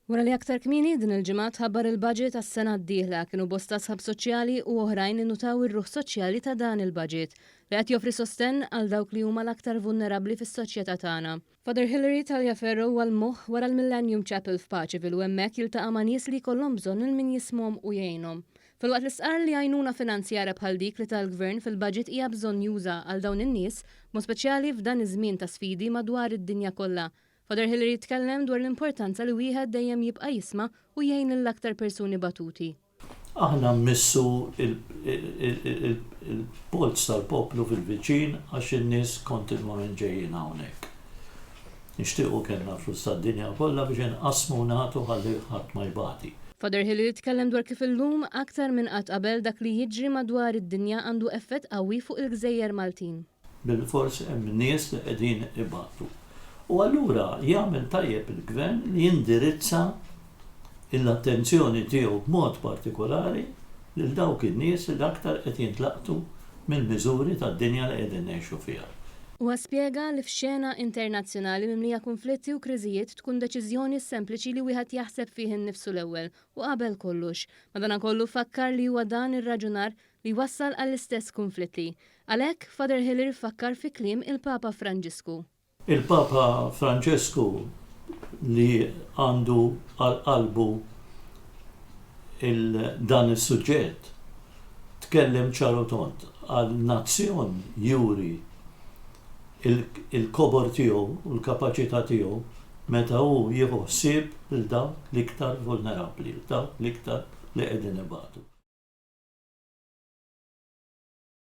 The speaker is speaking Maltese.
Wara li aktar kmieni din il-ġimgħa tħabbar il-budget għas-sena d-dieħla, kienu bosta sħab soċjali u oħrajn li nnutaw ir-ruħ soċjali ta' dan il-budget, li qed joffri sostenn għal dawk li huma l-aktar vulnerabbli fis-soċjetà tagħna. Father Hilary Taliaferro huwa l-moħħ wara l-Millennium Chapel f'Paceville u hemmhekk jiltaqa' ma' nies li jkollhom bżonn lil min jismhom u jgħinhom. Filwaqt li stqarr li għajnuna finanzjarja bħal dik li ta l-Gvern fil-budget hija bżonnjuża għal dawn in-nies, b'mod speċjali f'dan iż-żmien ta' sfidi madwar id-dinja kollha, Father Hilary tkellem dwar l-importanza li wieħed dejjem jibqa' jisma' u jgħin lill-aktar persuni batuti. Aħna mmissu l-polz tal-poplu fil-viċin għax in-nies kontinwament ġejjin hawnhekk. Nixtiequ kellna l-flus tad-dinja kollha biex inqassmu u nagħtu ħalli ħadd ma jbati. Father Hilary tkellem dwar kif illum aktar minn qatt qabel dak li jiġri madwar id-dinja għandu effett qawwi fuq il-gżejjer Maltin. Bilfors hemm nies li qegħdin ibatu. U allura jagħmel tajjeb il-Gvern li jindirizza l-attenzjoni tiegħu b'mod partikolari lil dawk in-nies li l-aktar qed jintlaqtu mill-miżuri tad-dinja li qegħdin ngħixu fiha. Huwa spjega li f'xena internazzjonali mimlija kunflitti u kriżijiet tkun deċiżjoni sempliċi li wieħed jaħseb fih innifsu l-ewwel u qabel kollox. Madanakollu fakkar li huwa dan ir-raġunar li jwassal għall-istess kunflitti. Għalhekk, Father Hilary fakkar fi kliem il-Papa Franġisku. Il-Papa Franġisku li għandu għal qalbu dan is-suġġett tkellem ċar u tond, qal nazzjon juri l-kobor tiegħu u l-kapaċità tiegħu meta hu jieħu ħsieb lil dawk l-iktar vulnerabbli, dawk l-iktar li qegħdin ibatu.